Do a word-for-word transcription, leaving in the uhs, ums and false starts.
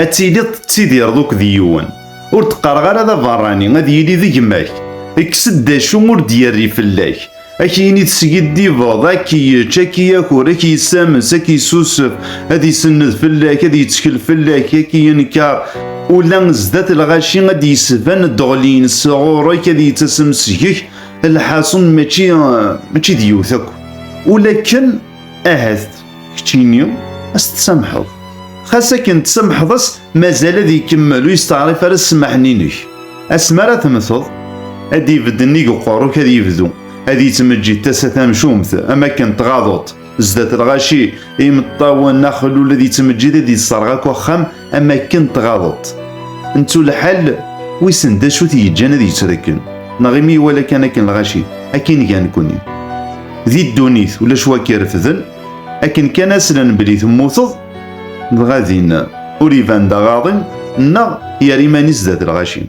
Ad tiliḍ tettidireḍ akked yiwen. Ur d-qqareɣ ara d aberrani, ad yili d gma-k. Kkes-d d acu ur d-yerri fell-ak. Ad k-yini teskiddibeḍ, ad k-yečč, ad k-yaker, ad k-yessames, ad k-yessusef, ad isenned fell-ak, ad yettkel fell-ak, ad k-yenker. Ula zdat lɣaci ad d-yesban ddɣel-ines ɣur-k, ad yettasem seg-k. Lḥaṣun mačči, mačči d yiwet akk. Ulakken ahat keččini ad s-tsamḥeḍ. Xas akken tsamḥeḍ-as, mazal ad ikemmel ur yesteɛrif ara ssmaḥ-nni-inek. Asmi ara temmteḍ, ad d-ibedd nnig uqerru-k, ad yebdu ad yettmeǧǧid tasa tamcumt, am akken tɣaḍeḍ. Zdat lɣaci, imeṭṭawen, axellul ad yettmeǧǧid, ad yesserɣ akk axxam, am akken tɣaḍeḍ. Nettu lḥal, wissen d acu t-yeǧǧan ad yettrekken, neɣ imi iwala kan akken lɣaci, akken gan nekkni. Di ddunit, ulac wa k-irefden, akken kan aslen belli temmuteḍ, dɣa din ur iban d aɣaḍi, neɣ yerra iman-is zdat lɣaci.